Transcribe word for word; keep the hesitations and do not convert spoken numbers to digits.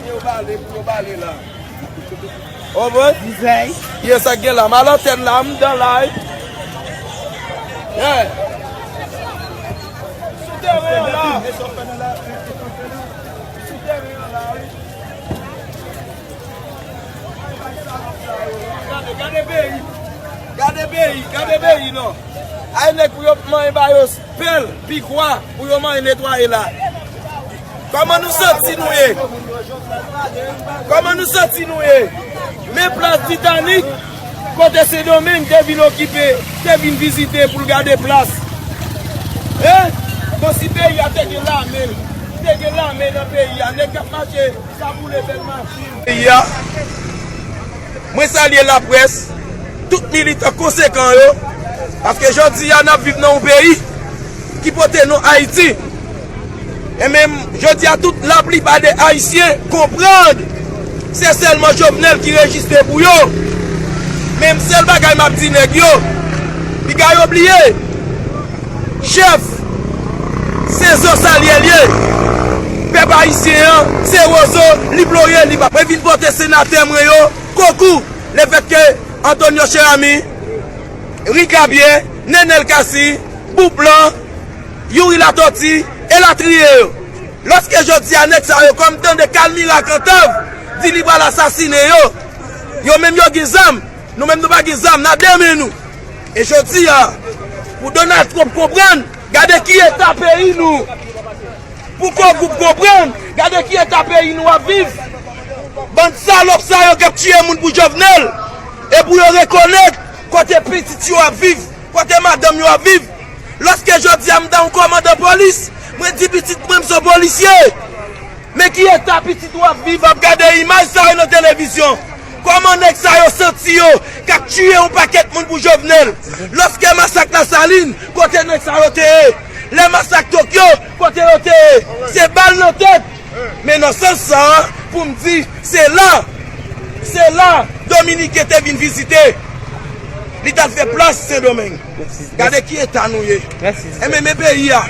Yo bale pou yo bale la. Ou konprann? Zay. Ye sa k gen la. M al antèn la, m dan la, wi. Yeah. Sou teren an la. Sou teren an la, wi. Gade, gade peyi. Gade peyi, gade peyi, non. Ay nèg pou yo manyen ba yo pèl, pikwa, pou yo manyen netwaye la. Kòman nou santi nou ye? Kòman nou santi nou ye? Men plas Titanik, kote Sendomeng te vin okipe, te vin vizite pou l gade plas. Hein? Kòmsi peyi a te gen lame, te gen lame nan peyi a, nèg k ap mache, sa boule bèl machin. Peyi a. Mwen salye laprès, tout militan konsekan yo, paske jodi a n ap viv nan yon peyi ki pote non Ayiti. E menm jodi a tout laplipa de Ayisyen konprann se sèlman Jovenel ki rejiste pou yo. Menm sèl bagay m ap di nèg yo, piga yo bliye. Chèf, se zo salye l ye. Pèp ayisyen an, se wozo, li ploye, li pa. Mwen vin pote senatè mwen yo konkou, lefètke Antonio Cheramy, Rick Javier, Nenel Cassy, Boublan, Youri Latortue, elatriye yo. Lòske jodi a nèg sa yo, kòm tande Kalmira Kantav, di li pral asasinen yo, yo menm yo gen zam, nou menm nou pa gen zam, n a demen nou. E jodi a, pou Donald Trump konprann, gade ki eta peyi nou. Pou Core Group konprann, gade ki eta peyi nou ap viv. Bann salòp sa yo k ap tiye moun pou Jovenel. E pou yo rekonèt kote pitit yo ap viv, kote madanm yo ap viv. Lòske jodi a m ta yon kòmandan polis, mwen di pitit mwen m se yon polisye. Men ki eta pitit w ap viv ap gade imaj sa yo nan televizyon? Kòman nèg sa yo santi yo k ap tiye yon pakèt moun pou Jovenel? Lòske masak Lasalin, kote nèg sa yo te ye? Lè masak Tokyo, kote yo te ye? Se bal nan tèt. Men nan sans sa a, pou m di, se la, se la Dominiken te vin vizite. Li t al fè plas Sendomeng. Gade ki eta nou ye. Enben, men peyi a.